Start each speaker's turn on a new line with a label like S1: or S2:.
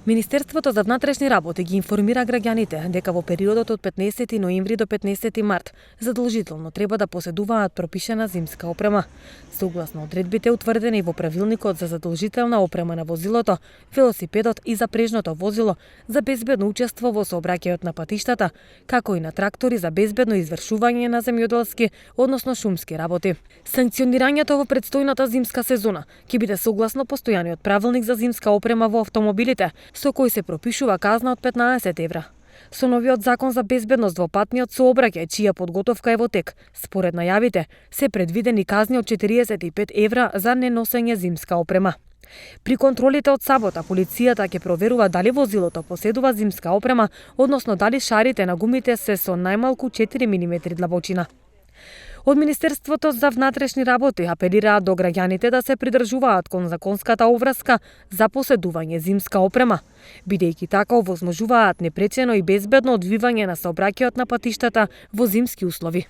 S1: Министерството за внатрешни работи ги информира граѓаните дека во периодот од 15 ноември до 15 март задолжително треба да поседуваат пропишана зимска опрема. Согласно одредбите утврдени во правилникот за задолжителна опрема на возилото, велосипедот и запрежното возило за безбедно учество во сообраќајот на патиштата, како и на трактори за безбедно извршување на земјоделски, односно шумски работи. Санкционирањето во предстојната зимска сезона ќе биде согласно постојаниот правилник за зимска опрема во автомобилите, со кој се пропишува казна од 15 евра. Со новиот закон за безбедност во патниот сообраќај, чија подготовка е во тек, според најавите, се предвидени казни од 45 евра за неносење зимска опрема. При контролите од сабота, полицијата ќе проверува дали возилото поседува зимска опрема, односно дали шарите на гумите се со најмалку 4 мм длабочина. Од Министерството за внатрешни работи апелираат до граѓаните да се придржуваат кон законската оврска за поседување зимска опрема, бидејќи така овозможуваат непречено и безбедно одвивање на сообраќајот на патиштата во зимски услови.